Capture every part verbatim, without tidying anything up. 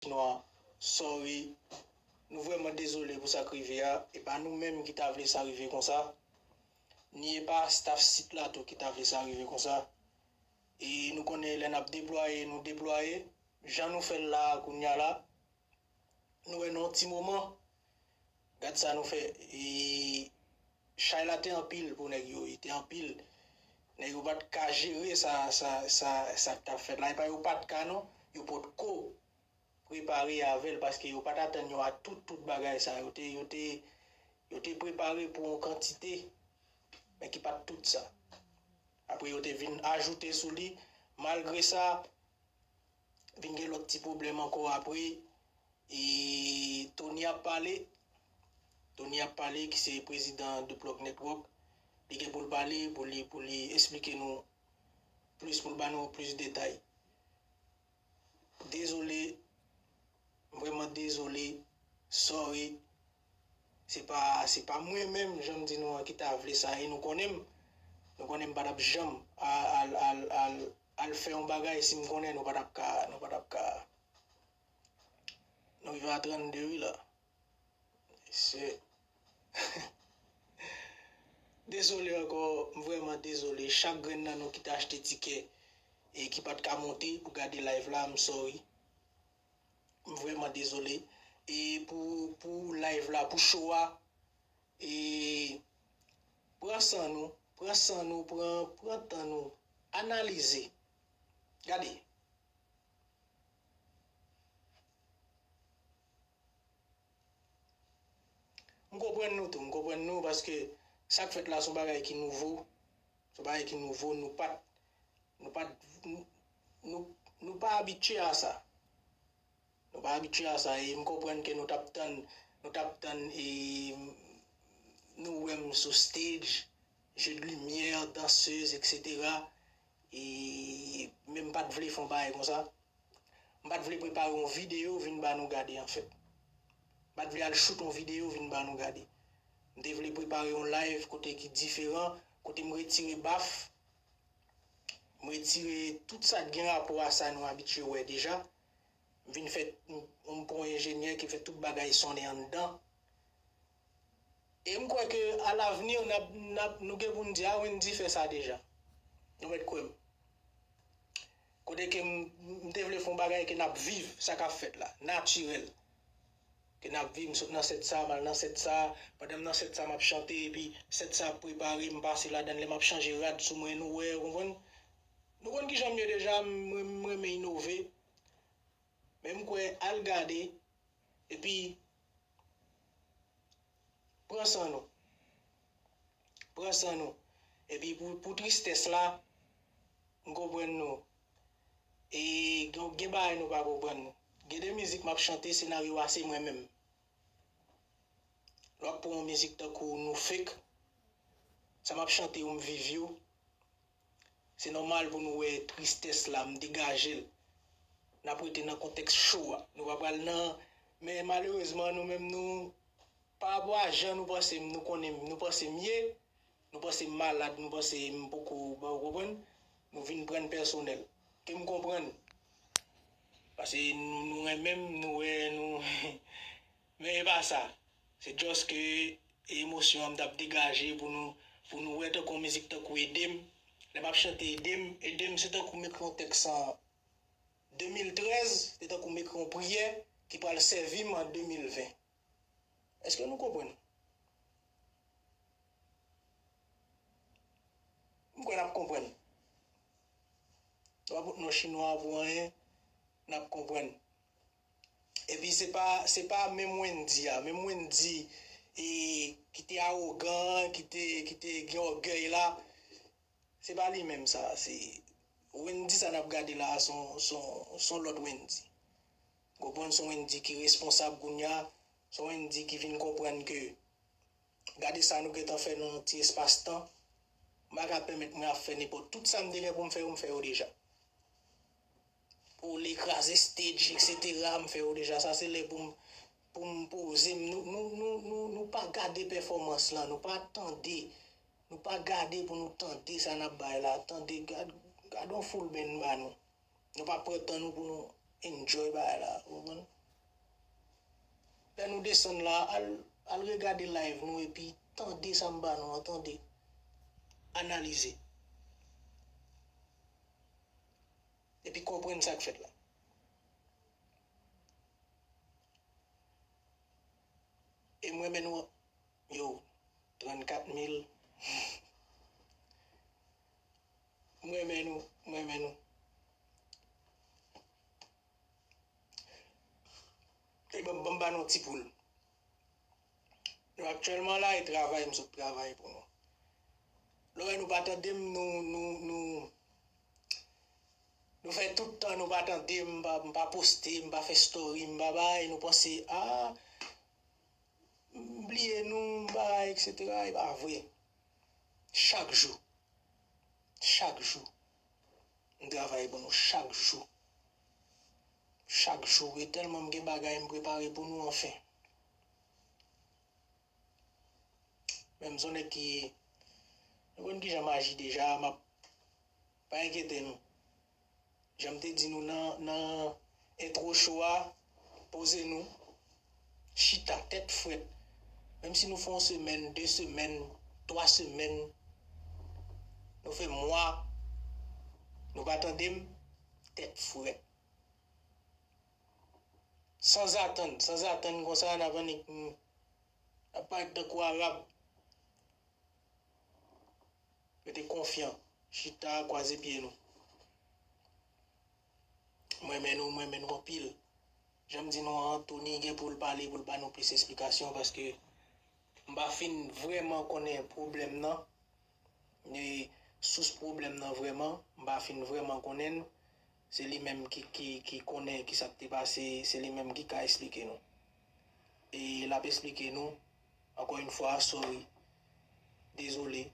Chinwa, sorry. Nou vrèman dezole pou sa k rive a. E pa nou menm ki ta vle sa rive konsa. Ni e pa staff sit la tou ki ta vle sa rive konsa. E nou konnen lè n ap deplwaye, nou deplwaye. Jan nou fè l la a kounye a la, nou wè nan yon ti moman, gad sa nou fè. E chay la te anpil pou nèg yo, li te anpil. Nèg yo pa t ka jere sa, sa, sa, sa k t ap fèt la. E pa yo pa t ka non, yo potko prepare avè l paske yo pa t atann yo a tout, tout bagay sa. Yo te, yo te, yo te prepare pou yon kantite, men ki pa t tout sa. Apre yo te vin ajoute sou li. Malgre sa, vin gen lòt ti pwoblèm ankò apre. E Tony ap pale. Tony ap pale, ki se prezidan de Plug Network. Li gen pou l pale, pou li, pou li esplike nou plis, pou l ba nou plis detay. Dezole, m vrèman dezole, sorry. Se pa, se pa mwen menm, jan m di nou an, ki ta vle sa, e nou konnen m. Nou konnen m pa t ap janm al, al, al, al, al fè yon bagay si m konnen nou pa t ap ka, nou pa t ap ka. Nou rive a trannde wi la. Se dezole ankò, m vrèman dezole. Chak grenn nan nou ki te achte tikè e ki pa t ka monte pou gade live la, m sorry. M vrèman dezole. E pou, pou live la, pou show a, e pran san nou, pran san nou, pran, pran tan nou, analize. Gade. M konprann nou tou, m konprann nou paske sa k fèt la se yon bagay ki nouvo. Se yon bagay ki nouvo, nou pa t, nou pa t, nou, nou, nou pa abitye a sa. Nou pa abitye a sa, e m konprann ke nou t ap tann, nou t ap tann, e nou wè m sou stage, jeu de lumière, dansez, et cetera. E men m pa t vle fè yon bagay konsa. M pa t vle prepare yon videyo vin ba nou gade, anfèt. M pa t vle al shoot yon videyo vin ba nou gade. M te vle prepare yon live kote ki diferan, kote m retire baf, m retire tout sa k gen rapò a sa nou abitye wè deja. M vin fè, m, m pran yon enjenyè ki fè tout bagay sonnen anndan. E m kwè ke alavni, n ap, n ap, nou gen pou n di, a, Wendy fè sa deja. Nou mèt kwè m. Kote ke m, m te vle fè yon bagay ke n ap viv sa k ap fèt la, natirèl. Ke n ap viv, m sot nan sèt sa, m al nan sèt sa, pandan m nan sèt sa, m ap chante, epi sèt sa ap prepare, m pase ladan l, lè m ap chanje rad sou mwen, nou wè, ou konprann? Nou konn kijan m ye deja, m, m renmen inove. Men m kwè, al gade, epi pran san nou. Pran san nou. Epi pou, pou tristès la, m konprann nou. E gen, gen bagay nou pa konprann. Gen de mizik m ap chante, senaryo a se mwen menm. Lè w ap pran yon mizik tankou Nou Fake, sa m ap chante yo, m viv yo. Se nòmal pou nou wè tristès la, m degaje l. N ap rete nan kontèks cho a. Nou pa pral nan, men malerezman, nou menm, nou, pa rapò a jan nou panse m, nou konnen m, nou panse m ye, nou panse m malad, nou panse m poko, ba, ou konprann? Nou vin pran n pèsonèl. Ke m konprann. Paske nou, nou renmen m, nou wè, nou, men e pa sa. Se just ke emosyon an m t ap degaje pou nou, pou nou wè tankou yon mizik tankou Ede m. Lè m ap chante Ede m, Ede m se tankou m ekri yon tèks an de mil trèz, se tankou m ekri yon priyè ki pral sèvi m an de mil ven. Èske nou konprann? M kwè n ap konprann. Nou pa pot non chinwa pou anyen, n ap konprann. Epi se pa, se pa menm Wendy a, menm Wendy e, ki te awogan, ki te, ki te gen ògèy la, se pa li menm sa, se Wendy sa n ap gade la a, se yon, se yon, se yon lòt Wendy. Ou konprann, se yon Wendy ki responsab kounye a, se yon Wendy ki vin konprann ke gade sa nou gentan fè nan yon ti espas tan. M pa ka pèmèt mwen ap fè nenpòt. Tout sa m te gen pou m fè yo, m fè yo deja. Pou li kraze stage, et cetera, m fè yo deja. Sa se lè pou m, pou m poze m. Nou, nou, nou, nou, nou pa gade pèfòmans lan, nou pa tande. Nou pa gade pou nou tande sa n ap bay la. Tande, gad, gad yon full band ba nou. Nou pa pran tan nou pou nou enjoy bagay la, ou konprann? desann la, al, al regade live nou epi tande sa m ba nou an, tande. Analize. Epi konprann sa k fèt la. E mwen menm nou, yo, trannkat mil. Mwen menm nou, mwen menm nou. E ban, ban m ba nou ti poul. Nou aktyèlman la, e travay, m sot travay pou nou. Lè w wè nou pa tande m, nou, nou, nou, nou fè tout tan nou pa tande m, m pa, m pa poste, m pa fè story, m pa bay, nou panse, a, m bliye nou, m pa, etsetera. E pa vre. Chak jou. Chak jou. M travay pou nou chak jou. Chak jou. E tèlman m gen bagay m prepare pou nou, anfen. Men m se yon nèg ki, nou konn kijan m aji deja, m ap, pa enkyete nou. Jan m te di nou nan, nan entwo show a, poze nou, chita, tèt frèt. Menm si nou fè yon semèn, de semèn, twa semèn, nou fè mwa, nou pa tande m, tèt frèt. Sanzatann, sanzatann konsa, n ap annik, n ap parèt tankou Arab. Rete konfyan. Chita, kwaze pye nou. Mwen renmen nou, mwen renmen nou anpil. Jan m di nou an, Tony gen pou l pale, pou l ba nou plis esplikasyon, paske m pa fin vrèman konnen pwoblèm nan. E sous pwoblèm nan vrèman, m pa fin vrèman konnen l. Se li menm ki, ki, ki konnen kisa k te pase, se li menm ki ka esplike nou. E l ap esplike nou, ankò yon fwa, sorry. Dezole.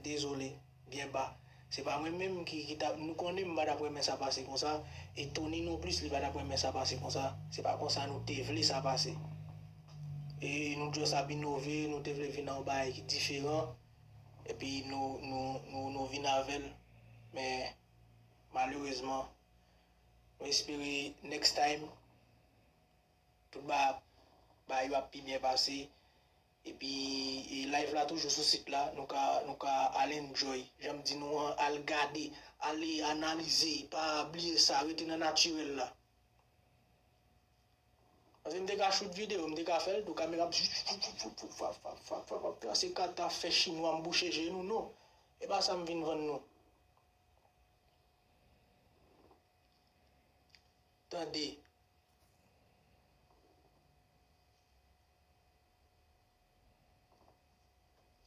Dezole, byen ba. Se pa mwen menm ki, ki t ap, nou konnen m pa t ap renmen sa pase konsa. E Tony non plis, li pa t ap renmen sa pase konsa. Se pa konsa nou te vle sa pase. E nou just ap inove, nou te vle vin nan yon bagay ki diferan. Epi nou, nou, nou, nou vin avè l. Men, malerezman, nou espere next time, tout ba, bagay yo ap pi byen pase. Epi, e live la toujou sou sit la, nou ka, nou ka al enjoy. Jan m di nou an, al gade, ale analize, pa bliye sa, rete nan natirèl la. Paske m te ka shoot videyo, m te ka fè l tou, kamera ap trase kata, fè chinwa, m bouche je nou, non. E pa sa m vin vann nou. Tande.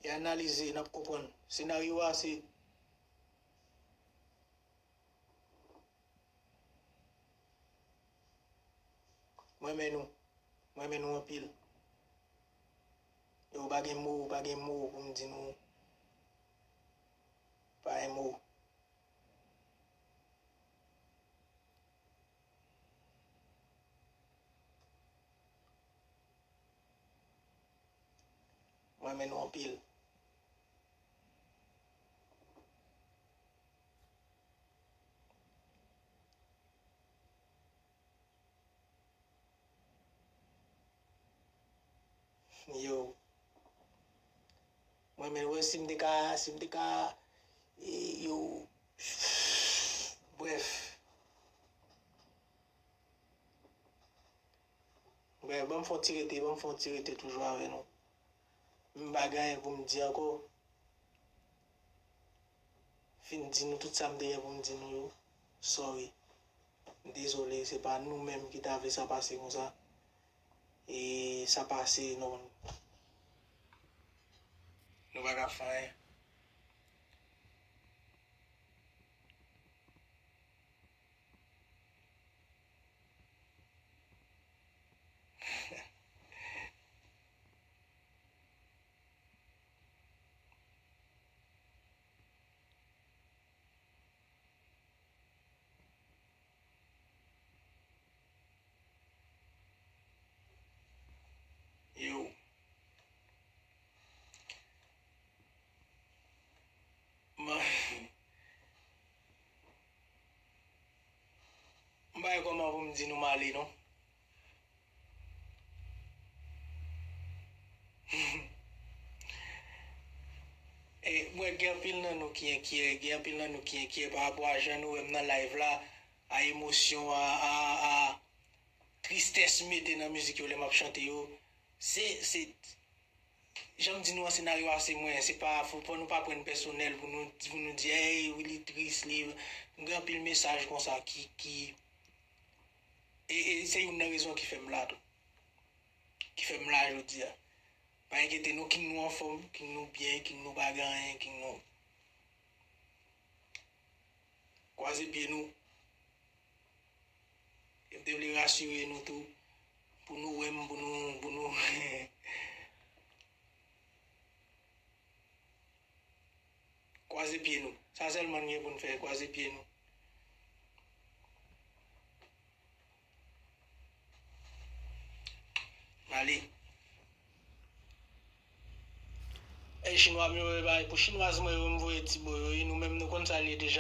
E analize, n ap konprann. Senaryo a se Mwen renmen nou. Mwen renmen nou anpil. Yo, pa gen mo, pa gen mo pou m di nou. Pa gen mo. Mwen renmen nou anpil. Yo. Mwen menm, wè, si m te ka, si m te ka, e, yo, brèf. Brèf, ban m fè yon ti rete, ban m fè yon ti rete toujou avè nou. M pa gen anyen pou m di ankò. Fin di nou tout sa m te gen pou m di nou yo. Sorry. M dezole, se pa nou menm ki ta vle sa pase konsa. E sa pase, nou, nou pa ka fè anyen. Yo. Mwen, m pa gen kòman pou m di nou m ale, non. E, mwen gen anpil nan nou ki enkyè, gen anpil nan nou ki enkyè pa rapò a jan nou wè m nan live la, a emosyon, a, a, a tristès m mete nan mizik yo lè m ap chante yo. Se, se, jan m di nou an, senaryo a se mwen, se pa, fò, fò nou pa pran l pèsonèl pou nou, pou nou di, "Ey, wi, li tris, li," m gen anpil mesaj konsa ki, ki, e, e se youn nan rezon ki fè m la tou. Ki fè m la jodi a. Pa enkyete nou, King nou anfòm, King nou byen, King nou pa gen anyen, King nou. Kwaze pye nou. E m te vle rasire nou tou, pou nou wè m, pou nou, pou nou. Kwaze pye nou. Sa sèlman n gen pou n fè, kwaze pye nou. Ale. Ey, chinwa m yo, e bay, pou chinwaz mwen yo, m voye ti bo yo, wi, nou menm nou konn sa l ye deja.